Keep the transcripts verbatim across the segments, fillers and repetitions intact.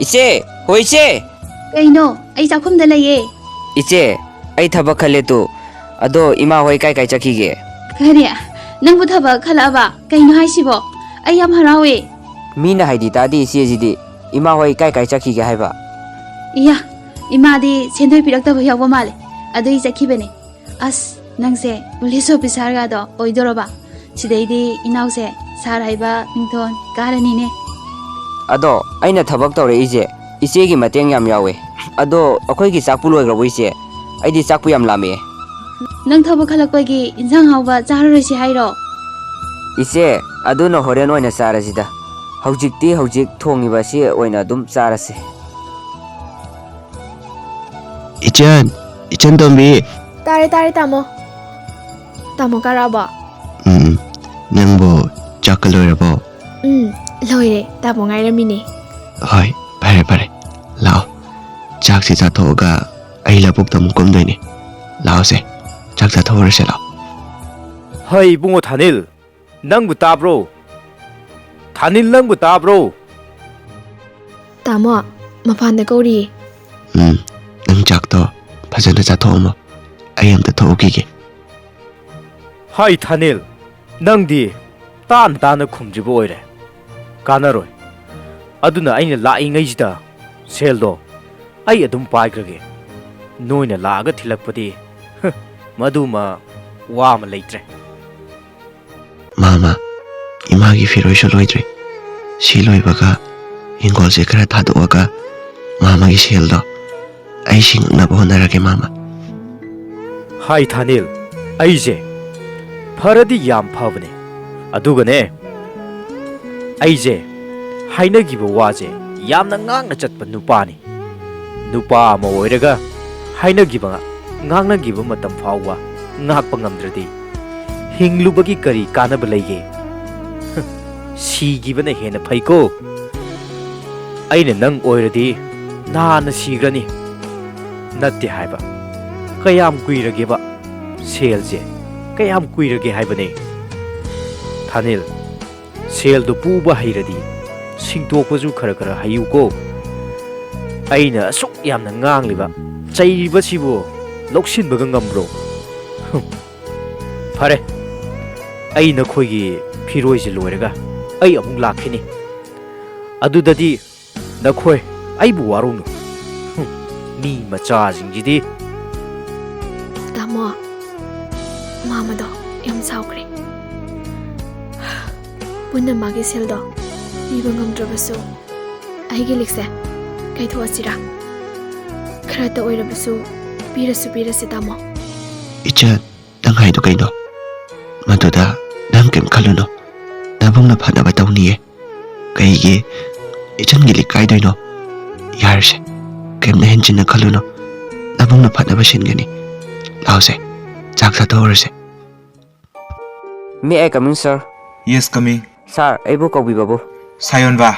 ꯏꯆꯦ! ꯍꯣ ꯏꯆꯦ! ꯀꯩꯅꯣ? ꯑꯩ ꯆꯥꯛꯈꯨꯝꯗ ꯂꯩꯌꯦ꯫ ꯏꯆꯦ, ꯑꯩ ꯊꯕꯛ ꯈꯜꯂꯦ ꯇꯨ꯫ ꯑꯗꯣ ꯏꯃꯥ ꯍꯣꯏ ꯀꯥꯏ ꯀꯥꯏ ꯆꯠꯈꯤꯒꯦ? ꯀꯔꯤ? ꯅꯪꯕꯨ ꯊꯕꯛ ꯈꯜꯂꯛꯑꯕ? ꯀꯩꯅꯣ ꯍꯥꯏꯁꯤꯕꯣ? ꯑꯩ ꯌꯥꯝ ꯍꯔꯥꯎꯋꯦ꯫ ꯃꯤꯅ ꯍꯥꯏꯗꯤ ꯇꯥꯗꯦ ꯏꯆꯦꯁꯤꯗꯤ꯫ ꯏꯃꯥ ꯍꯣꯏ ꯀꯥꯏ ꯀꯥꯏ ꯆꯠꯈꯤꯒꯦ ꯍꯥꯏꯕ? ꯏꯌꯥ, ꯏꯃꯥꯗꯤ ꯁꯦꯟꯗꯣꯏ ꯄꯤꯔꯛꯇꯕ ꯌꯥꯎꯕ ꯃꯥꯜꯂꯦ, ꯑꯗꯨꯒꯤ ꯆꯠꯈꯤꯕꯅꯦ꯫ ꯑꯁ, ꯅꯪꯁꯦ ꯄꯨꯂꯤꯁ ꯑꯣꯐꯤꯁꯥꯔꯒꯗꯣ ꯑꯣꯏꯗꯣꯔꯕ? ꯁꯤꯗꯩꯗꯤ ꯏꯅꯥꯎꯁꯦ ꯁꯥꯔ ꯍꯥꯏꯕ ꯃꯤꯡꯊꯣꯟ ꯀꯥꯔꯅꯤꯅꯦ꯫ ꯑꯗꯣ ꯑꯩꯅ ꯊꯕꯛ ꯇꯧꯔꯛꯏꯁꯦ ꯏꯆꯦꯒꯤ ꯃꯇꯦꯡ ꯌꯥꯝ ꯌꯥꯎꯋꯦ꯫ ꯑꯗꯣ ꯑꯩꯈꯣꯏꯒꯤ ꯆꯥꯛꯄꯨ ꯂꯣꯏꯈ꯭ꯔꯕꯣ ꯏꯆꯦ? ꯑꯩꯗꯤ ꯆꯥꯛꯄꯨ ꯌꯥꯝ ꯂꯥꯝꯃꯛꯑꯦ꯫ ꯅꯪ ꯊꯕꯛ ꯈꯜꯂꯛꯄꯒꯤ ꯏꯟꯁꯥꯡ ꯍꯥꯎꯕ ꯆꯥꯔꯨꯔꯁꯤ ꯍꯥꯏꯔꯣ? ꯏꯆꯦ, ꯑꯗꯨꯅ ꯍꯣꯔꯦꯟ ꯑꯣꯏꯅ ꯆꯥꯔꯁꯤꯗ꯫ ꯍꯧꯖꯤꯛꯇꯤ ꯍꯧꯖꯤꯛ ꯊꯣꯡꯉꯤꯕ ꯑꯁꯤ ꯑꯣꯏꯅ ꯑꯗꯨꯝ ꯆꯥꯔꯁꯤ꯫ ꯏꯆꯟ, ꯏꯆꯟ ꯇꯣꯝꯕꯤ꯫ ꯇꯥꯔꯦ, ꯇꯥꯔꯦ, ꯇꯥꯃꯣ꯫ ꯇꯥꯃꯣ ꯀꯥꯔꯛꯑꯕꯣ? ꯎꯝ, ꯎꯝ꯫ ꯅꯪꯕꯨ ꯆꯥꯛꯀ ꯂꯣꯏꯔꯕꯣ? ꯎꯝ, ꯂꯣꯏꯔꯦ꯫ ꯇꯥꯃꯣ ꯉꯥꯏꯔꯝꯃꯤꯅꯦ꯫ ꯍꯣꯏ, ꯐꯔꯦ, ꯐꯔꯦ꯫ ꯂꯥꯛꯑꯣ꯫ ꯆꯥꯛꯁꯤ ꯆꯥꯊꯣꯛꯑꯒ ꯑꯩ ꯂꯧꯕꯨꯛꯇ ꯑꯃꯨꯛ ꯀꯨꯝꯗꯣꯏꯅꯦ꯫ ꯂꯥꯛꯑꯣꯁꯦ, ꯆꯥꯛ ꯆꯥꯊꯣꯛꯎꯔꯁꯦ, ꯂꯥꯛꯑꯣ꯫ ꯍꯩ, ꯏꯕꯨꯡꯉꯣ ꯊꯥꯅꯤꯜ, ꯅꯪꯕꯨ ꯇꯥꯕ꯭ꯔꯣ? ꯊꯥꯅꯤꯜ, ꯅꯪꯕꯨ ꯇꯥꯕ꯭ꯔꯣ? ꯇꯥꯃꯣ, ꯃꯄꯥꯟꯗ ꯀꯧꯔꯤꯌꯦ꯫ ꯎꯝ, ꯅꯪ ꯆꯥꯛꯇꯣ ꯐꯖꯅ ꯆꯥꯊꯣꯛꯑꯝꯃꯣ꯫ ꯑꯩ ꯑꯝꯇ ꯊꯣꯛꯎꯈꯤꯒꯦ꯫ ꯍꯥꯏ ꯊꯥꯅꯤꯜ, ꯅꯪꯗꯤ ꯇꯥꯅ ꯇꯥꯅ ꯈꯨꯝꯗ꯭ꯔꯤꯕ ꯑꯣꯏꯔꯦ꯫ ꯀꯥꯟꯅꯔꯣꯏ꯫ ꯑꯗꯨꯅ ꯑꯩꯅ ꯂꯥꯛꯏꯉꯩꯁꯤꯗ ꯁꯦꯜꯗꯣ ꯑꯩ ꯑꯗꯨꯝ ꯄꯥꯏꯈ꯭ꯔꯒꯦ꯫ ꯅꯣꯏꯅ ꯂꯥꯛꯑꯒ ꯊꯤꯜꯂꯛꯄꯗꯤ, ꯍ, ꯃꯗꯨꯃ ꯋꯥ ꯑꯃ ꯂꯩꯇ꯭ꯔꯦ꯫ ꯃꯥꯃ, ꯏꯃꯥꯒꯤ ꯐꯤꯔꯣꯏꯁꯨ ꯂꯣꯏꯗ꯭ꯔꯤ꯫ ꯁꯤ ꯂꯣꯏꯕꯒ ꯍꯤꯡꯒꯣꯜꯁꯦ ꯈꯔ ꯊꯥꯗꯣꯛꯑꯒ ꯃꯥꯃꯒꯤ ꯁꯦꯜꯗꯣ ꯑꯩ ꯁꯤꯡꯉꯛꯅꯕ ꯍꯣꯠꯅꯔꯒꯦ, ꯃꯥꯃ꯫ ꯍꯥꯏ ꯊꯥꯅꯤꯜ, ꯑꯩꯁꯦ ꯐꯔꯗꯤ ꯌꯥꯝ ꯐꯕꯅꯦ, ꯑꯗꯨꯒꯅꯦ, ꯑꯩꯁꯦ ꯍꯥꯏꯅꯈꯤꯕ ꯋꯥꯁꯦ ꯌꯥꯝꯅ ꯉꯥꯛꯅ ꯆꯠꯄ ꯅꯨꯄꯥꯅꯤ꯫ ꯅꯨꯄꯥ ꯑꯃ ꯑꯣꯏꯔꯒ ꯍꯥꯏꯅꯈꯤꯕ, ꯉꯥꯡꯅꯈꯤꯕ ꯃꯇꯝ ꯐꯥꯎꯕ ꯉꯥꯛꯄ ꯉꯝꯗ꯭ꯔꯗꯤ ꯍꯤꯡꯂꯨꯕꯒꯤ ꯀꯔꯤ ꯀꯥꯟꯅꯕ ꯂꯩꯒꯦ? ꯁꯤꯈꯤꯕꯅ ꯍꯦꯟꯅ ꯐꯩꯀꯣ꯫ ꯑꯩꯅ ꯅꯪ ꯑꯣꯏꯔꯗꯤ ꯅꯍꯥꯟꯅ ꯁꯤꯈ꯭ꯔꯅꯤ꯫ ꯅꯠꯇꯦ ꯍꯥꯏꯕ꯫ ꯀꯌꯥꯝ ꯀꯨꯏꯔꯒꯦꯕ? ꯁꯦꯜꯁꯦ ꯀꯌꯥꯝ ꯀꯨꯏꯔꯒꯦ ꯍꯥꯏꯕꯅꯦ? ꯊꯥꯅꯤꯜ, ꯁꯦꯜꯗꯨ ꯄꯨꯕ ꯍꯩꯔꯗꯤ ꯁꯤꯡꯇꯣꯛꯄꯁꯨ ꯈꯔ ꯈꯔ ꯍꯩꯌꯨꯀꯣ꯫ ꯑꯩꯅ ꯑꯁꯨꯛ ꯌꯥꯝꯅ ꯉꯥꯡꯂꯤꯕ, ꯆꯩꯔꯤꯕꯁꯤꯕꯨ ꯂꯧꯁꯤꯟꯕꯒ ꯉꯝꯕ꯭ꯔꯣ? ꯍꯨꯝ꯫ ꯐꯔꯦ, ꯑꯩ ꯅꯈꯣꯏꯒꯤ ꯐꯤꯔꯣꯏꯁꯦ ꯂꯣꯏꯔꯒ ꯑꯩ ꯑꯃꯨꯛ ꯂꯥꯛꯈꯤꯅꯤ꯫ ꯑꯗꯨꯗꯗꯤ ꯅꯈꯣꯏ ꯑꯩꯕꯨ ꯋꯥꯔꯧꯅꯨ꯫ ꯍꯨꯝ, ꯃꯤ ꯃꯆꯥꯁꯤꯡꯁꯤꯗꯤ꯫ ꯇꯥꯃꯣ, ꯃꯥꯃꯗꯣ ꯌꯥꯝ ꯁꯥꯎꯈ꯭ꯔꯦ꯫ ꯄꯨꯟꯅ ꯃꯥꯒꯤ ꯁꯦꯜꯗꯣ ꯄꯤꯕ ꯉꯝꯗ꯭ꯔꯕꯁꯨ, ꯑꯩꯒꯤ ꯂꯤꯛꯁꯦ ꯀꯥꯏꯊꯣꯛꯑꯁꯤꯔꯥ? ꯈꯔꯇ ꯑꯣꯏꯔꯕꯁꯨ ꯄꯤꯔꯁꯨ ꯄꯤꯔꯁꯤ, ꯇꯥꯃꯣ꯫ ꯏꯆꯟ, ꯅꯪ ꯍꯥꯏꯗꯣ ꯀꯩꯅꯣ? ꯃꯗꯨꯗ ꯅꯪ ꯀꯩꯝ ꯈꯜꯂꯨꯅꯨ꯫ ꯅꯕꯨꯡꯅ ꯐꯅꯕ ꯇꯧꯅꯤꯌꯦ꯫ ꯀꯩꯒꯤ ꯏꯆꯟꯒꯤ ꯂꯤꯛ ꯀꯥꯏꯗꯣꯏꯅꯣ? ꯌꯥꯔꯁꯦ, ꯀꯩꯝꯇ ꯍꯦꯟꯖꯤꯟꯅ ꯈꯜꯂꯨꯅꯨ꯫ ꯅꯕꯨꯡꯅ ꯐꯅꯕ ꯁꯤꯟꯒꯅꯤ꯫ ꯂꯥꯛꯑꯣꯁꯦ, ꯆꯥꯛ ꯆꯥꯊꯣꯛꯎꯔꯁꯦ꯫ May I come in, sir? Yes, coming. Sir, ꯑꯩꯕꯨ ꯀꯧꯕꯤꯕꯕꯨ? ꯁꯥꯌꯣꯟꯕ,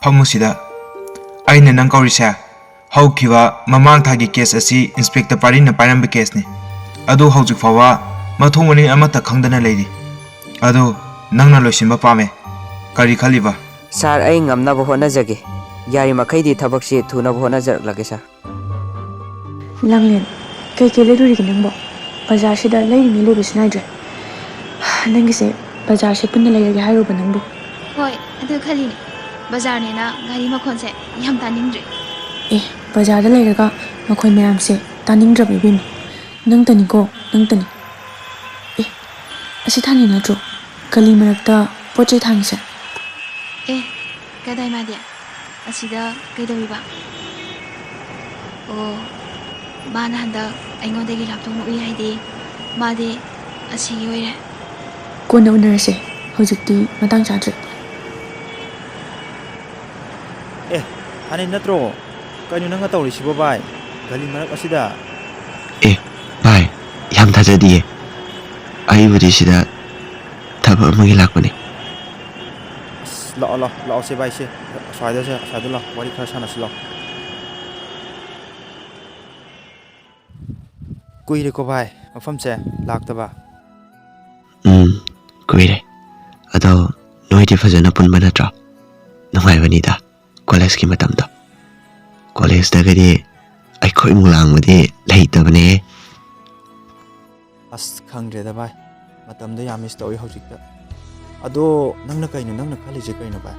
ꯐꯝꯃꯨ ꯁꯤꯗ꯫ ꯑꯩꯅ ꯅꯪ ꯀꯧꯔꯤꯁꯦ ꯍꯧꯈꯤꯕ ꯃꯃꯥꯡ ꯊꯥꯒꯤ ꯀꯦꯁ ꯑꯁꯤ ꯏꯟꯁꯄꯦꯛꯇꯔ ꯄꯥꯔꯤꯡꯅ ꯄꯥꯏꯔꯝꯕ ꯀꯦꯁꯅꯤ꯫ ꯑꯗꯨ ꯍꯧꯖꯤꯛ ꯐꯥꯎꯕ ꯃꯊꯣꯡ ꯃꯔꯤꯟ ꯑꯃꯠꯇ ꯈꯪꯗꯅ ꯂꯩꯔꯤ꯫ ꯑꯗꯨ ꯅꯪꯅ ꯂꯣꯏꯁꯤꯟꯕ ꯄꯥꯝꯃꯦ꯫ ꯀꯔꯤ ꯈꯜꯂꯤꯕ? ꯁꯥꯔ, ꯑꯩ ꯉꯝꯅꯕ ꯍꯣꯠꯅꯖꯒꯦ꯫ ꯌꯥꯔꯤꯃꯈꯩꯗꯤ ꯊꯕꯛꯁꯤ ꯊꯨꯅꯕ ꯍꯣꯠꯅꯖꯔꯛꯂꯒꯦ, ꯁꯥꯔ꯫ ꯂꯥꯡꯂꯦꯟ, ꯀꯩ ꯀꯩ ꯂꯩꯔꯨꯔꯤꯒꯦ ꯅꯪꯕꯣ? ꯕꯖꯥꯔꯁꯤꯗ ꯂꯩꯔꯤꯉꯩ ꯂꯣꯏꯕꯁꯨ ꯅꯥꯏꯗ꯭ꯔꯦ꯫ ꯅꯪꯒꯤꯁꯦ ꯕꯖꯥꯔꯁꯦ ꯄꯨꯟꯅ ꯂꯩꯔꯒꯦ ꯍꯥꯏꯔꯨꯕ ꯅꯪꯕꯨ? ꯍꯣꯏ, ꯑꯗꯨ ꯈꯜꯂꯤꯅꯦ꯫ ꯕꯖꯥꯔꯅꯦꯅ ꯒꯥꯔꯤ ꯃꯈꯣꯟꯁꯦ ꯌꯥꯝ ꯇꯥꯅꯤꯡꯗ꯭ꯔꯦ꯫ ꯑꯦ, ꯕꯖꯥꯔꯗ ꯂꯩꯔꯒ ꯃꯈꯣꯟ ꯃꯌꯥꯝꯁꯦ ꯇꯥꯅꯤꯡꯗ꯭ꯔꯕ ꯏꯕꯦꯝꯃ? ꯅꯪꯇꯅꯤꯀꯣ, ꯅꯪꯇꯅꯤ꯫ ꯑꯦ, ꯑꯁꯤ ꯊꯥꯡꯉꯤ ꯅꯠꯇ꯭ꯔꯣ? ꯒꯂꯤ ꯃꯔꯛꯇ ꯄꯣꯠ ꯆꯩ ꯊꯥꯡꯉꯤꯁꯦ? ꯑꯦ, ꯀꯗꯥꯏ ꯃꯥꯗꯤ? ꯑꯁꯤꯗ ꯀꯩꯗꯧꯔꯤꯕ? ꯑꯣ, ꯃꯥꯅ ꯍꯟꯗꯛ ꯑꯩꯉꯣꯟꯗꯒꯤ ꯂꯥꯞꯊꯣꯛꯅ ꯎꯏ ꯍꯥꯏꯗꯤ, ꯃꯥꯗꯤ ꯑꯁꯤꯒꯤ ꯑꯣꯏꯔꯦ꯫ ꯀꯣꯟꯅ ꯎꯅꯔꯁꯦ, ꯍꯧꯖꯤꯛꯇꯤ ꯃꯇꯥꯡ ꯆꯥꯗ꯭ꯔꯦ꯫ ꯑꯦ, ꯊꯥꯅꯤꯟ ꯅꯠꯇ꯭ꯔꯣ? ꯀꯩꯅꯣ ꯅꯪꯅ ꯇꯧꯔꯤꯁꯤꯕꯣ, ꯚꯥꯏ? ꯒꯂꯤ ꯃꯔꯛ ꯑꯁꯤꯗ? ꯑꯦ, ꯚꯥꯏ, ꯌꯥꯝ ꯊꯥꯖꯗꯤꯌꯦ꯫ ꯑꯩꯕꯨꯗꯤ ꯁꯤꯗ ꯊꯕꯛ ꯑꯃꯒꯤ ꯂꯥꯛꯄꯅꯦ꯫ ꯑꯁ, ꯂꯥꯛꯑꯣ, ꯂꯥꯛꯑꯣ, ꯂꯥꯛꯑꯣꯁꯦ, ꯚꯥꯏ, ꯁꯦ꯫ ꯑꯁ꯭ꯋꯥꯏꯗꯁꯦ, ꯑꯁ꯭ꯋꯥꯏꯗ ꯂꯥꯛꯑꯣ, ꯋꯥꯔꯤ ꯈꯔ ꯁꯥꯟꯅꯁꯤ ꯂꯥꯛꯑꯣ꯫ ꯀꯨꯏꯔꯦꯀꯣ, ꯚꯥꯏ, ꯃꯐꯝꯁꯦ ꯂꯥꯛꯇꯕ꯫ ꯎꯝ, ꯀꯨꯏꯔꯦ꯫ ꯑꯗꯣ ꯅꯣꯏꯗꯤ ꯐꯖꯅ ꯄꯨꯟꯕ ꯅꯠꯇ꯭ꯔꯣ? ꯅꯨꯡꯉꯥꯏꯕꯅꯤꯗ ꯀꯣꯂꯦꯖꯀꯤ ꯃꯇꯝꯗꯣ꯫ ꯀꯣꯂꯦꯖꯇꯒꯗꯤ ꯑꯩꯈꯣꯏꯃꯨꯛ ꯂꯥꯡꯕꯗꯤ ꯂꯩꯇꯕꯅꯦ꯫ ꯑꯁ, ꯈꯪꯗ꯭ꯔꯦꯗ ꯚꯥꯏ, ꯃꯇꯝꯗꯣ ꯌꯥꯝ ꯃꯤꯁ ꯇꯧꯏ ꯍꯧꯖꯤꯛꯇ꯫ ꯑꯗꯣ ꯅꯪꯅ ꯀꯩꯅꯣ, ꯅꯪꯅ ꯈꯜꯂꯤꯁꯦ ꯀꯩꯅꯣ ꯚꯥꯏ?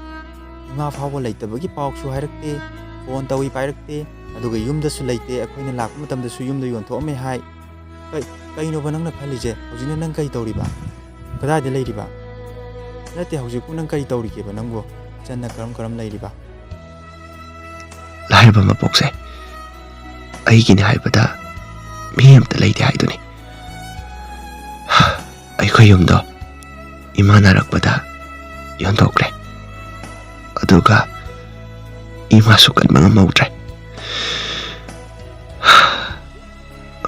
ꯏꯃꯥ ꯐꯥꯎꯕ ꯂꯩꯇꯕꯒꯤ ꯄꯥꯎꯁꯨ ꯍꯥꯏꯔꯛꯇꯦ, ꯐꯣꯟ ꯇꯧꯏ ꯄꯥꯏꯔꯛꯇꯦ, ꯑꯗꯨꯒ ꯌꯨꯝꯗꯁꯨ ꯂꯩꯇꯦ, ꯑꯩꯈꯣꯏꯅ ꯂꯥꯛꯄ ꯃꯇꯝꯗꯁꯨ ꯌꯨꯝꯗ ꯌꯣꯟꯊꯣꯛꯑꯝꯃꯦ ꯍꯥꯏ꯫ ꯀꯩ-, ꯀꯩꯅꯣꯕ ꯅꯪꯅ ꯈꯜꯂꯤꯁꯦ? ꯍꯧꯖꯤꯛꯅ ꯅꯪ ꯀꯔꯤ ꯇꯧꯔꯤꯕ? ꯀꯗꯥꯏꯗ ꯂꯩꯔꯤꯕ? ꯅꯠꯇꯦ, ꯍꯧꯖꯤꯛꯄꯨ ꯅꯪ ꯀꯔꯤ ꯇꯧꯔꯤꯒꯦꯕ ꯅꯪꯕꯨ? ꯏꯆꯟꯅ ꯀꯔꯝ ꯀꯔꯝ ꯂꯩꯔꯤꯕ? ꯂꯥꯏꯔꯕ ꯃꯄꯣꯛꯁꯦ ꯑꯩꯒꯤꯅꯤ ꯍꯥꯏꯕꯗ ꯃꯤ ꯑꯝꯇ ꯂꯩꯇꯦ ꯍꯥꯏꯗꯨꯅꯤ꯫ ꯑꯩꯈꯣꯏ ꯌꯨꯝꯗꯣ ꯏꯃꯥ ꯅꯥꯔꯛꯄꯗ ꯌꯣꯟꯊꯣꯛꯈ꯭ꯔꯦ꯫ ꯑꯗꯨꯒ ꯏꯃꯥꯁꯨ ꯀꯟꯕ ꯉꯝꯍꯧꯗ꯭ꯔꯦ꯫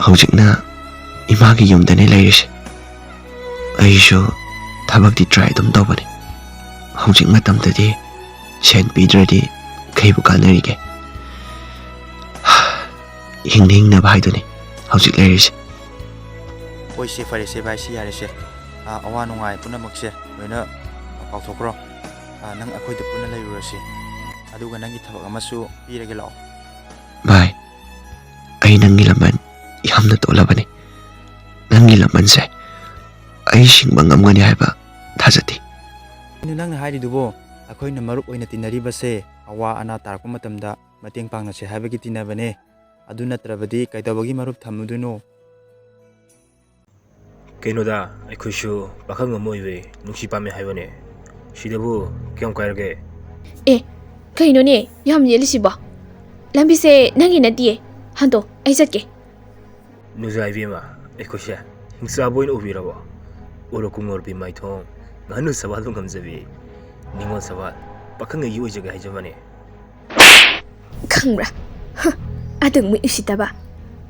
ꯍꯧꯖꯤꯛꯅ ꯏꯃꯥꯒꯤ ꯌꯨꯝꯗꯅꯦ ꯂꯩꯔꯤꯁꯦ꯫ ꯑꯩꯁꯨ ꯊꯕꯛꯇꯤ ꯇ꯭ꯔꯥꯏ ꯑꯗꯨꯝ ꯇꯧꯕꯅꯦ꯫ ꯍꯧꯖꯤꯛ ꯃꯇꯝꯗꯗꯤ ꯁꯦꯟ ꯄꯤꯗ꯭ꯔꯗꯤ ꯀꯩꯕꯨ ꯀꯥꯟꯅꯔꯤꯒꯦ? ꯍꯤꯡꯅ ꯍꯤꯡꯅꯕ ꯍꯥꯏꯗꯨꯅꯤ ꯍꯧꯖꯤꯛ ꯂꯩꯔꯤꯁꯦ꯫ ꯍꯣꯏꯁꯦ, ꯐꯔꯦꯁꯦ ꯚꯥꯏ, ꯁꯤ ꯌꯥꯔꯦꯁꯦ꯫ ꯑꯥ, ꯑꯋꯥ ꯅꯨꯡꯉꯥꯏ ꯄꯨꯝꯅꯃꯛꯁꯦ ꯂꯣꯏꯅ ꯀꯥꯎꯊꯣꯛꯈ꯭ꯔꯣ꯫ ꯑꯥ, ꯅꯪ ꯑꯩꯈꯣꯏꯗ ꯄꯨꯟꯅ ꯂꯩꯔꯨꯔꯁꯤ꯫ ꯑꯗꯨꯒ ꯅꯪꯒꯤ ꯊꯕꯛ ꯑꯃꯁꯨ ꯄꯤꯔꯒꯦ, ꯂꯥꯛꯑꯣ꯫ ꯚꯥꯏ, ꯑꯩ ꯅꯪꯒꯤ ꯂꯃꯟ ꯌꯥꯝꯅ ꯇꯣꯜꯂꯕꯅꯤ꯫ ꯅꯪꯒꯤ ꯂꯃꯟꯁꯦ ꯑꯩ ꯁꯤꯡꯕ ꯉꯝꯒꯅꯤ ꯍꯥꯏꯕ ꯊꯥꯖꯗꯦ꯫ ꯀꯩꯅꯣ ꯅꯪꯅ ꯍꯥꯏꯔꯤꯗꯨꯕꯣ? ꯑꯩꯈꯣꯏꯅ ꯃꯔꯨꯞ ꯑꯣꯏꯅ ꯇꯤꯟꯅꯔꯤꯕꯁꯦ ꯑꯋꯥ ꯑꯅꯥ ꯇꯥꯔꯛꯄ ꯃꯇꯝꯗ ꯃꯇꯦꯡ ꯄꯥꯡꯅꯁꯦ ꯍꯥꯏꯕꯒꯤ ꯇꯤꯟꯅꯕꯅꯦ꯫ ꯑꯗꯨ ꯅꯠꯇ꯭ꯔꯕꯗꯤ ꯀꯩꯗꯧꯕꯒꯤ ꯃꯔꯨꯞ ꯊꯝꯃꯨꯗꯣꯏꯅꯣ? ꯀꯩꯅꯣꯗ, ꯑꯩꯈꯣꯏꯁꯨ ꯄꯥꯈꯪ ꯑꯃ ꯑꯣꯏꯕꯩ ꯅꯨꯡꯁꯤ ꯄꯥꯝꯃꯦ ꯍꯥꯏꯕꯅꯦ꯫ ꯁꯤꯗꯕꯨ ꯀꯌꯥꯝ ꯀꯥꯏꯔꯒꯦ? ꯑꯦ, ꯀꯩꯅꯣꯅꯦ ꯌꯥꯝ ꯌꯦꯠꯂꯤꯁꯤꯕꯣ? ꯂꯝꯕꯤꯁꯦ ꯅꯪꯒꯤ ꯅꯠꯇꯤꯌꯦ꯫ ꯍꯟꯗꯣ, ꯑꯩ ꯆꯠꯀꯦ꯫ ꯅꯨꯡꯖꯥ ꯏꯕꯦꯝꯃ, ꯑꯩꯈꯣꯏꯁꯦ ꯍꯤꯡꯆꯥꯕ ꯑꯣꯏꯅ ꯎꯕꯤꯔꯕꯣ? ꯎꯔꯣ ꯀꯨꯡꯉꯣꯔꯕꯤ ꯃꯥꯏꯊꯣꯡ, ꯉꯥꯅꯨ ꯁꯕꯥꯜꯕꯨ ꯉꯝꯖꯕꯤ, ꯅꯤꯉꯣꯜ ꯁꯕꯥꯜ, ꯄꯥꯈꯪ ꯑꯩꯒꯤ ꯑꯣꯏꯖꯒꯦ ꯍꯥꯏꯖꯕꯅꯦ꯫ ꯈꯪꯕ꯭ꯔꯥ? ꯍ, ꯑꯗꯨꯛ ꯃꯤ ꯎꯁꯤꯠꯇꯕ꯫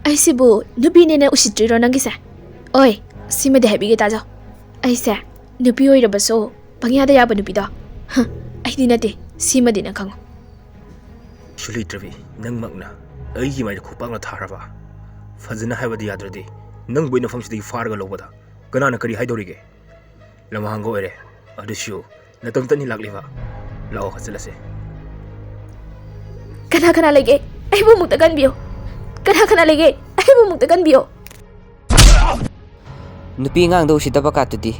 ꯑꯩꯁꯤꯕꯨ ꯅꯨꯄꯤꯅꯦꯅ ꯎꯁꯤꯠꯇ꯭ꯔꯤꯔꯣ ꯅꯪꯒꯤꯁꯦ? ꯑꯣꯏ, ꯁꯤꯃꯗꯤ ꯍꯥꯏꯕꯤꯒꯦ ꯇꯥꯖꯧ꯫ ꯑꯩꯁꯦ ꯅꯨꯄꯤ ꯑꯣꯏꯔꯕꯁꯨ ꯄꯪꯌꯥꯗ ꯌꯥꯕ ꯅꯨꯄꯤꯗꯣ꯫ ꯍ, ꯑꯩꯗꯤ ꯅꯠꯇꯦ, ꯁꯤꯃꯗꯤ ꯅꯪ ꯈꯪꯉꯨ꯫ ꯁꯨꯂꯩꯇ꯭ꯔꯕꯤ, ꯅꯪꯃꯛꯅ ꯑꯩꯒꯤ ꯃꯥꯏꯗ ꯈꯨꯄꯥꯛꯅ ꯊꯥꯔꯕ? ꯐꯖꯅ ꯍꯥꯏꯕꯗꯤ ꯌꯥꯗ꯭ꯔꯗꯤ ꯅꯪꯕꯨ ꯑꯩ ꯅꯐꯝꯁꯤꯗꯒꯤ ꯐꯥꯔꯒ ꯂꯧꯕꯗ ꯀꯅꯥꯅ ꯀꯔꯤ ꯍꯥꯏꯗꯧꯔꯤꯒꯦ? ꯂꯝꯍꯥꯡꯒ ꯑꯣꯏꯔꯦ, ꯑꯗꯨꯁꯨ ꯅꯇꯣꯝꯇꯅꯤ ꯂꯥꯛꯂꯤꯕ꯫ ꯂꯥꯛꯑꯣ, ꯆꯠꯂꯁꯦ꯫ ꯀꯅꯥ ꯀꯅꯥ ꯂꯩꯒꯦ? ꯑꯩꯕꯨ ꯑꯃꯨꯛꯇ ꯀꯟꯕꯤꯌꯨ꯫ ꯀꯅꯥ ꯀꯅꯥ ꯂꯩꯒꯦ? ꯑꯩꯕꯨ ꯑꯃꯨꯛꯇ ꯀꯟꯕꯤꯌꯨ꯫ ꯅꯨꯄꯤ ꯑꯉꯥꯡꯗ ꯎꯁꯤꯠꯇꯕ ꯀꯥꯠꯇꯨꯗꯤ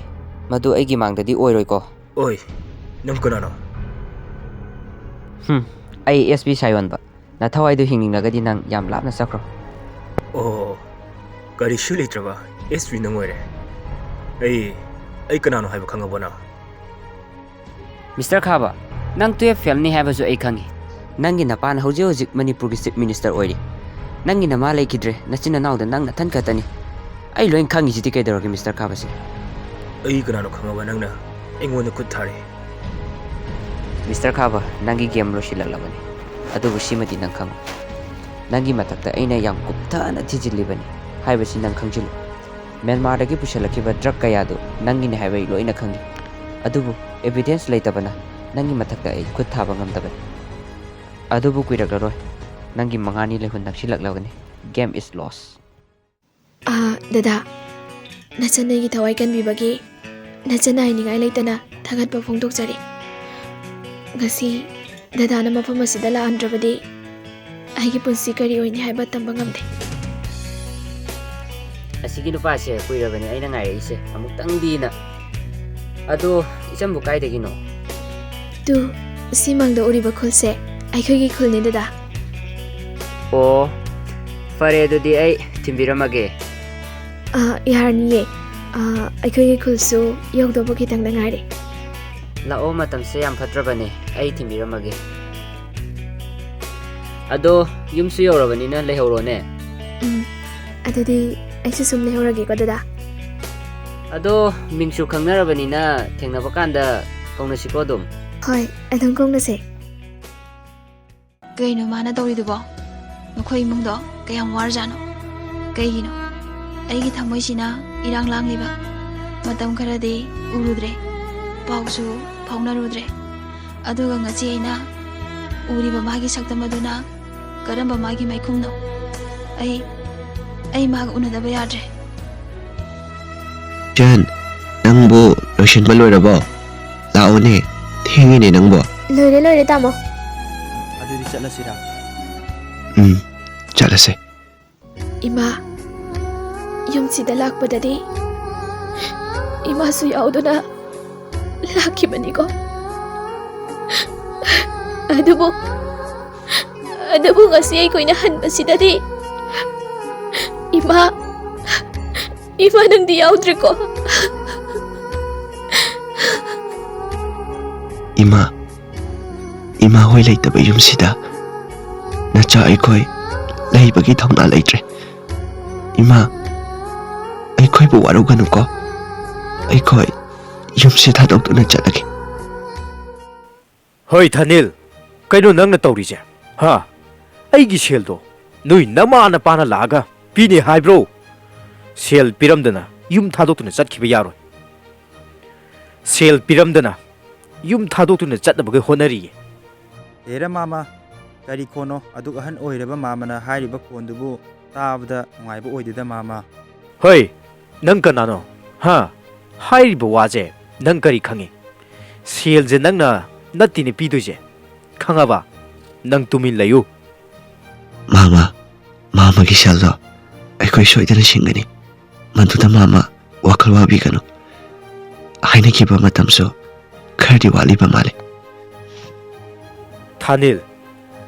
ꯃꯗꯨ ꯑꯩꯒꯤ ꯃꯥꯡꯗꯗꯤ ꯑꯣꯏꯔꯣꯏꯀꯣ꯫ ꯑꯣꯏ, ꯅꯪ ꯀꯅꯥꯅꯣ? ꯍꯨꯝ, ꯑꯩ ꯑꯦꯁ ꯄꯤ ꯁꯥꯌꯣꯟꯕ꯫ ꯅꯊꯋꯥꯏꯗꯨ ꯍꯤꯡꯅꯤꯡꯂꯒꯗꯤ ꯅꯪ ꯌꯥꯝ ꯂꯥꯞꯅ ꯆꯠꯈ꯭ꯔꯣ꯫ ꯑꯣ, ꯀꯔꯤꯁꯨ ꯂꯩꯇ꯭ꯔꯕ ꯑꯦꯁ ꯄꯤ ꯅꯪ ꯑꯣꯏꯔꯦ꯫ ꯑꯩ, ꯑꯩ ꯀꯅꯥꯅꯣ ꯍꯥꯏꯕ ꯈꯪꯉꯕꯣ ꯅꯪ? ꯃꯤꯁꯇꯔ ꯈꯥꯕ, ꯅꯪ ꯇꯨꯌꯦꯜꯐ ꯐꯦꯜꯅꯤ ꯍꯥꯏꯕꯁꯨ ꯑꯩ ꯈꯪꯉꯤ꯫ ꯅꯪꯒꯤ ꯅꯄꯥꯅ ꯍꯧꯖꯤꯛ ꯍꯧꯖꯤꯛ ꯃꯅꯤꯄꯨꯔꯒꯤ ꯆꯤꯐ ꯃꯤꯅꯤꯁꯇꯔ ꯑꯣꯏꯔꯤ꯫ ꯅꯪꯒꯤ ꯅꯃꯥ ꯂꯩꯈꯤꯗ꯭ꯔꯦ, ꯅꯆꯤꯟ ꯅꯅꯥꯎꯗ ꯅꯪ ꯅꯊꯟ ꯈꯛꯇꯅꯤ꯫ ꯑꯩ ꯂꯣꯏ ꯈꯪꯉꯤꯁꯤꯗꯤ ꯀꯩꯗꯧꯔꯒꯦ, ꯃꯤꯁꯇꯔ ꯈꯥꯕꯁꯦ? ꯑꯩ ꯀꯅꯥꯅꯣ ꯈꯪꯉꯕ ꯅꯪꯅ ꯑꯩꯉꯣꯟꯗ ꯈꯨꯠ ꯊꯥꯔꯤ? ꯃꯤꯁꯇꯔ ꯈꯥꯕ, ꯅꯪꯒꯤ ꯒꯦꯝ ꯂꯣꯏꯁꯤꯜꯂꯛꯂꯕꯅꯤ꯫ ꯑꯗꯨꯕꯨ ꯁꯤꯃꯗꯤ ꯅꯪ ꯈꯪꯉꯨ, ꯅꯪꯒꯤ ꯃꯊꯛꯇ ꯑꯩꯅ ꯌꯥꯝ ꯀꯨꯞꯊꯅ ꯊꯤꯖꯤꯜꯂꯤꯕꯅꯤ ꯍꯥꯏꯕꯁꯤ ꯅꯪ ꯈꯪꯖꯤꯜꯂꯨ꯫ ꯃ꯭ꯌꯥꯟꯃꯥꯔꯗꯒꯤ ꯄꯨꯁꯤꯜꯂꯛꯈꯤꯕ ꯗ꯭ꯔꯒ ꯀꯌꯥꯗꯨ ꯅꯪꯒꯤꯅꯤ ꯍꯥꯏꯕ ꯑꯩ ꯂꯣꯏꯅ ꯈꯪꯏ꯫ ꯑꯗꯨꯕꯨ ꯑꯦꯚꯤꯗꯦꯟꯁ ꯂꯩꯇꯕꯅ ꯅꯪꯒꯤ ꯃꯊꯛꯇ ꯑꯩ ꯈꯨꯠ ꯊꯥꯕ ꯉꯝꯗꯕꯅꯤ꯫ ꯑꯗꯨꯕꯨ ꯀꯨꯏꯔꯛꯂꯔꯣꯏ, ꯅꯪꯒꯤ ꯃꯉꯥꯅꯤ ꯂꯩꯍꯨꯟ ꯅꯛꯁꯤꯜꯂꯛꯂꯕꯅꯤ꯫ Game is lost꯫ ꯑꯥ, ꯗꯗꯥ, ꯅꯆꯟ ꯑꯩꯒꯤ ꯊꯋꯥꯏ ꯀꯟꯕꯤꯕꯒꯤ ꯅꯆꯟ ꯍꯥꯏꯅꯤꯡꯉꯥꯏ ꯂꯩꯇꯅ ꯊꯥꯒꯠꯄ ꯐꯣꯡꯗꯣꯛꯆꯔꯤ꯫ ꯉꯁꯤ ꯗꯗꯥꯅ ꯃꯐꯝ ꯑꯁꯤꯗ ꯂꯥꯛꯍꯟꯗ꯭ꯔꯕꯗꯤ ꯑꯩꯒꯤ ꯄꯨꯟꯁꯤ ꯀꯔꯤ ꯑꯣꯏꯅꯤ ꯍꯥꯏꯕ ꯇꯝꯕ ꯉꯝꯗꯦ꯫ ꯑꯁꯤꯒꯤ ꯅꯨꯄꯥꯁꯦ ꯀꯨꯏꯔꯕꯅꯤ ꯑꯩꯅ ꯉꯥꯏꯔꯛꯏꯁꯦ, ꯑꯃꯨꯛꯇꯪꯗꯤꯅ꯫ ꯑꯗꯣ, ꯏꯆꯝꯕꯨ ꯀꯥꯏꯗꯒꯤꯅꯣ? ꯇꯨ, ꯁꯤ ꯃꯪꯗ ꯎꯔꯤꯕ ꯈꯨꯜꯁꯦ ꯑꯩꯈꯣꯏꯒꯤ ꯈꯨꯜꯅꯤ, ꯗꯗꯥ꯫ ꯑꯣ, ꯐꯔꯦ, ꯑꯗꯨꯗꯤ ꯑꯩ ꯊꯤꯟꯕꯤꯔꯝꯃꯒꯦ꯫ ꯑꯥ, ꯌꯥꯔꯅꯤꯌꯦ꯫ ꯑꯥ, ꯑꯩꯈꯣꯏꯒꯤ ꯈꯨꯜꯁꯨ ꯌꯧꯗꯧꯕ ꯈꯤꯇꯪꯗ ꯉꯥꯏꯔꯦ꯫ ꯂꯥꯛꯑꯣ, ꯃꯇꯝꯁꯦ ꯌꯥꯝ ꯐꯠꯇ꯭ꯔꯕꯅꯦ, ꯑꯩ ꯊꯤꯟꯕꯤꯔꯝꯃꯒꯦ꯫ ꯑꯗꯣ, ꯌꯨꯝꯁꯨ ꯌꯧꯔꯕꯅꯤꯅ ꯂꯩꯍꯧꯔꯣꯅꯦ꯫ ꯎꯝ, ꯑꯗꯨꯗꯤ ꯑꯩꯁꯨ ꯁꯨꯝ ꯂꯩꯍꯧꯔꯒꯦꯀꯣ, ꯗꯗꯥ꯫ ꯑꯗꯣ, ꯃꯤꯡꯁꯨ ꯈꯪꯅꯔꯕꯅꯤꯅ ꯊꯦꯡꯅꯕ ꯀꯥꯟꯗ ꯀꯧꯅꯁꯤꯀꯣ ꯑꯗꯨꯝ꯫ ꯍꯣꯏ, ꯑꯗꯨꯝ ꯀꯧꯅꯁꯦ꯫ ꯀꯩꯅꯣ ꯃꯥꯅ ꯇꯧꯔꯤꯗꯨꯕꯣ? ꯅꯈꯣꯏ ꯏꯃꯨꯡꯗꯣ ꯀꯌꯥꯝ ꯋꯥꯔꯖꯥꯠꯅꯣ? ꯀꯩꯒꯤꯅꯣ ꯑꯩꯒꯤ ꯊꯃꯣꯏꯁꯤꯅ ꯏꯔꯥꯡ ꯂꯥꯡꯂꯤꯕ? ꯃꯇꯝ ꯈꯔꯗꯤ ꯎꯔꯨꯗ꯭ꯔꯦ, ꯄꯥꯎꯁꯨ ꯐꯥꯎꯅꯔꯨꯗ꯭ꯔꯦ꯫ ꯑꯗꯨꯒ ꯉꯁꯤ ꯑꯩꯅ ꯎꯔꯤꯕ ꯃꯥꯒꯤ ꯁꯛꯇꯝ ꯑꯗꯨꯅ ꯀꯔꯝꯕ ꯃꯥꯒꯤ ꯃꯥꯏꯈꯨꯝꯅꯣ? ꯑꯩ, ꯑꯩ ꯃꯥꯒ ꯎꯅꯗꯕ ꯌꯥꯗ꯭ꯔꯦ꯫ ꯏꯆꯟ, ꯅꯪꯕꯨ ꯂꯣꯏꯁꯤꯟꯕ ꯂꯣꯏꯔꯕꯣ? ꯂꯥꯛꯑꯣꯅꯦ, ꯊꯦꯡꯉꯤꯅꯦ ꯅꯪꯕꯣ꯫ ꯂꯣꯏꯔꯦ, ꯂꯣꯏꯔꯦ, ꯇꯥꯃꯣ꯫ ꯑꯗꯨꯗꯤ ꯆꯠꯂꯁꯤꯔꯥ? ꯎꯝ, ꯆꯠꯂꯁꯦ꯫ ꯏꯃꯥ, ꯌꯨꯝꯁꯤꯗ ꯂꯥꯛꯄꯗꯗꯤ ꯏꯃꯥꯁꯨ ꯌꯥꯎꯗꯨꯅ ꯂꯥꯛꯈꯤꯕꯅꯤꯀꯣ꯫ ꯑꯗꯨꯕꯨ ꯑꯗꯨꯕꯨ ꯉꯁꯤ ꯑꯩꯈꯣꯏꯅ ꯍꯟꯕꯁꯤꯗꯗꯤ ꯏꯃꯥ, ꯏꯃꯥ ꯅꯪꯗꯤ ꯌꯥꯎꯗ꯭ꯔꯦꯀꯣ꯫ ꯏꯃꯥ, ꯏꯃꯥ ꯍꯣꯏ ꯂꯩꯇꯕ ꯌꯨꯝꯁꯤꯗ ꯅꯆꯥ ꯑꯩꯈꯣꯏ ꯂꯩꯕꯒꯤ ꯊꯧꯅꯥ ꯂꯩꯇ꯭ꯔꯦ꯫ ꯏꯃꯥ, ꯑꯩꯈꯣꯏꯕꯨ ꯋꯥꯔꯧꯒꯅꯨꯀꯣ꯫ ꯑꯩꯈꯣꯏ ꯌꯨꯝꯁꯤ ꯊꯥꯗꯣꯛꯇꯨꯅ ꯆꯠꯂꯒꯦ꯫ ꯍꯣꯏ ꯊꯥꯅꯤꯜ, ꯀꯩꯅꯣ ꯅꯪꯅ ꯇꯧꯔꯤꯁꯦ? ꯍꯥ? ꯑꯩꯒꯤ ꯁꯦꯜꯗꯣ ꯅꯣꯏ ꯅꯃꯥ ꯅꯄꯥꯅ ꯂꯥꯛꯑꯒ ꯄꯤꯅꯤ ꯍꯥꯏꯕ꯭ꯔꯣ? ꯁꯦꯜ ꯄꯤꯔꯝꯗꯅ ꯌꯨꯝ ꯊꯥꯗꯣꯛꯇꯨꯅ ꯆꯠꯈꯤꯕ ꯌꯥꯔꯣꯏ꯫ ꯁꯦꯜ ꯄꯤꯔꯝꯗꯅ ꯌꯨꯝ ꯊꯥꯗꯣꯛꯇꯨꯅ ꯆꯠꯅꯕꯒ ꯍꯣꯠꯅꯔꯤꯌꯦ꯫ ꯍꯦꯔꯥ ꯃꯥꯃ, ꯀꯔꯤ ꯈꯣꯟꯅꯣ? ꯑꯗꯨꯛ ꯑꯍꯟ ꯑꯣꯏꯔꯕ ꯃꯥꯃꯅ ꯍꯥꯏꯔꯤꯕ ꯈꯣꯟꯗꯨꯕꯨ ꯇꯥꯕꯗ ꯅꯨꯡꯉꯥꯏꯕ ꯑꯣꯏꯗꯦꯗ ꯃꯥꯃ꯫ ꯍꯣꯏ, ꯅꯪ ꯀꯅꯥꯅꯣ? ꯍꯥ? ꯍꯥꯏꯔꯤꯕ ꯋꯥꯁꯦ ꯅꯪ ꯀꯔꯤ ꯈꯪꯉꯤ? ꯁꯦꯜꯁꯦ ꯅꯪꯅ ꯅꯠꯇꯦꯅꯦ ꯄꯤꯗꯣꯏꯁꯦ, ꯈꯪꯉꯕ? ꯅꯪ ꯇꯨꯃꯤꯟ ꯂꯩꯌꯨ꯫ ꯃꯥꯃ, ꯃꯥꯃꯒꯤ ꯁꯦꯜꯗꯣ ꯑꯩꯈꯣꯏ ꯁꯣꯏꯗꯅ ꯁꯤꯡꯒꯅꯤ꯫ ꯃꯗꯨꯗ ꯃꯥꯃ ꯋꯥꯈꯜ ꯋꯥꯕꯤꯒꯅꯨ꯫ ꯍꯥꯏꯅꯈꯤꯕ ꯃꯇꯝꯁꯨ ꯈꯔꯗꯤ ꯋꯥꯠꯂꯤꯕ ꯃꯥꯜꯂꯤ꯫ ꯊꯥꯅꯤꯜ,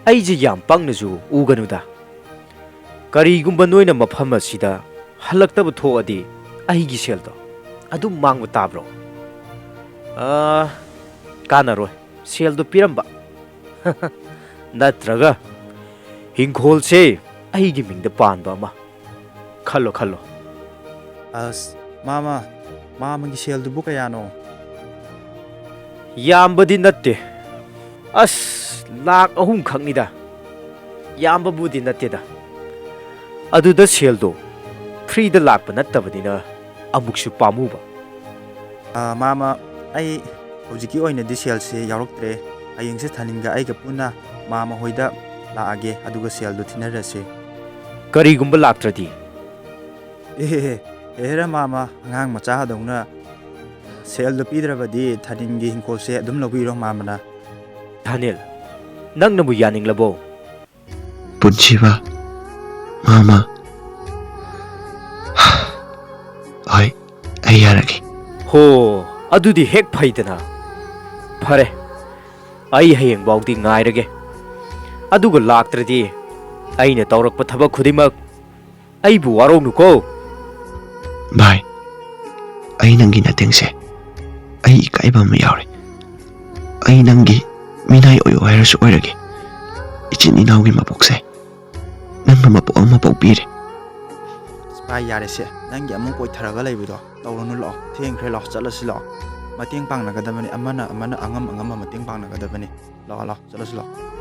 ꯑꯩꯁꯦ ꯌꯥꯝ ꯄꯪꯅꯁꯨ ꯎꯒꯅꯨꯗ꯫ ꯀꯔꯤꯒꯨꯝꯕ ꯅꯣꯏꯅ ꯃꯐꯝ ꯑꯁꯤꯗ ꯍꯜꯂꯛꯇꯕ ꯊꯣꯛꯑꯗꯤ ꯑꯩꯒꯤ ꯁꯦꯜꯗꯣ ꯑꯗꯨꯝ ꯃꯥꯡꯕ ꯇꯥꯕ꯭ꯔꯣ? ꯑꯥ, ꯀꯥꯟꯅꯔꯣꯏ꯫ ꯁꯦꯜꯗꯣ ꯄꯤꯔꯝꯕ꯫ ꯅꯠꯇ꯭ꯔꯒ ꯍꯤꯡꯈꯣꯜꯁꯦ ꯑꯩꯒꯤ ꯃꯤꯡꯗ ꯄꯥꯟꯕ ꯑꯃ꯫ ꯈꯜꯂꯣ, ꯈꯜꯂꯣ꯫ ꯑꯁ, ꯃꯥꯃ, ꯃꯥꯃꯒꯤ ꯁꯦꯜꯗꯨꯕꯨ ꯀꯌꯥꯅꯣ? ꯌꯥꯝꯕꯗꯤ ꯅꯠꯇꯦ꯫ ꯑꯁ, ꯂꯥꯛ ꯑꯍꯨꯝ ꯈꯛꯅꯤꯗ꯫ ꯌꯥꯝꯕꯕꯨꯗꯤ ꯅꯠꯇꯦꯗ꯫ ꯑꯗꯨꯗ ꯁꯦꯜꯗꯣ ꯐ꯭ꯔꯤꯗ ꯂꯥꯛꯄ ꯅꯠꯇꯕꯅꯤꯅ ꯑꯃꯨꯛꯁꯨ ꯄꯥꯝꯃꯨꯕ꯫ ꯑꯥ, ꯃꯥꯃ, ꯑꯩ ꯍꯧꯖꯤꯛꯀꯤ ꯑꯣꯏꯅꯗꯤ ꯁꯦꯜꯁꯦ ꯌꯥꯎꯔꯛꯇ꯭ꯔꯦ꯫ ꯍꯌꯦꯡꯁꯦ ꯊꯥꯅꯤꯜꯒ ꯑꯩꯒ ꯄꯨꯟꯅ ꯃꯥꯃ ꯍꯣꯏꯗ ꯂꯥꯛꯑꯒꯦ, ꯑꯗꯨꯒ ꯁꯦꯜꯗꯣ ꯊꯤꯟꯅꯔꯁꯦ꯫ ꯀꯔꯤꯒꯨꯝꯕ ꯂꯥꯛꯇ꯭ꯔꯗꯤ? ꯑꯦ, ꯍꯦꯔꯥ ꯃꯥꯃ, ꯑꯉꯥꯡ ꯃꯆꯥꯗꯧꯅ ꯁꯦꯜꯗꯣ ꯄꯤꯗ꯭ꯔꯕꯗꯤ ꯊꯥꯅꯤꯜꯒꯤ ꯍꯤꯡꯈꯣꯜꯁꯦ ꯑꯗꯨꯝ ꯂꯧꯕꯤꯔꯣ ꯃꯥꯃꯅ꯫ ꯊꯥꯅꯤꯜ, ꯅꯪꯅꯕꯨ ꯌꯥꯅꯤꯡꯂꯕꯣ? ꯄꯨꯟꯁꯤꯕ, ꯃꯥꯃ꯫ ꯍꯣꯏ, ꯑꯩ ꯌꯥꯔꯒꯦ꯫ ꯍꯣ, ꯑꯗꯨꯗꯤ ꯍꯦꯛ ꯐꯩꯗꯅ꯫ ꯐꯔꯦ, ꯑꯩ ꯍꯌꯦꯡꯐꯥꯎꯗꯤ ꯉꯥꯏꯔꯒꯦ꯫ ꯑꯗꯨꯒ ꯂꯥꯛꯇ꯭ꯔꯗꯤ ꯑꯩꯅ ꯇꯧꯔꯛꯄ ꯊꯕꯛ ꯈꯨꯗꯤꯡꯃꯛ ꯑꯩꯕꯨ ꯋꯥꯔꯧꯅꯨꯀꯣ꯫ ꯚꯥꯏ, ꯑꯩ ꯅꯪꯒꯤ ꯅꯇꯦꯡꯁꯦ ꯑꯩ ꯏꯀꯥꯏꯕ ꯑꯃ ꯌꯥꯎꯔꯦ꯫ ꯑꯩ ꯅꯪꯒꯤ ꯃꯤꯅꯥꯏ ꯑꯣꯏꯌꯣ ꯍꯥꯏꯔꯁꯨ ꯑꯣꯏꯔꯒꯦ꯫ ꯏꯆꯤꯟ ꯏꯅꯥꯎꯒꯤ ꯃꯄꯣꯛꯁꯦ ꯅꯪꯅ ꯃꯄꯣꯛ ꯑꯃ ꯄꯣꯛꯄꯤꯔꯦ꯫ ꯑꯁ ꯚꯥꯏ, ꯌꯥꯔꯦꯁꯦ, ꯅꯪꯒꯤ ꯑꯃꯨꯛ ꯀꯣꯏꯊꯔꯒ ꯂꯩꯕꯗꯣ ꯇꯧꯔꯨꯅꯨ, ꯂꯥꯛꯑꯣ, ꯊꯦꯡꯈ꯭ꯔꯦ, ꯂꯥꯛꯑꯣ, ꯆꯠꯂꯁꯤ, ꯂꯥꯛꯑꯣ꯫ ꯃꯇꯦꯡ ꯄꯥꯡꯅꯒꯗꯕꯅꯤ, ꯑꯃꯅ ꯑꯃꯅ ꯑꯉꯝ ꯑꯉꯝꯕ ꯃꯇꯦꯡ ꯄꯥꯡꯅꯒꯗꯕꯅꯤ꯫ ꯂꯥꯛꯑꯣ, ꯂꯥꯛꯑꯣ, ꯆꯠꯂꯁꯤ, ꯂꯥꯛꯑꯣ꯫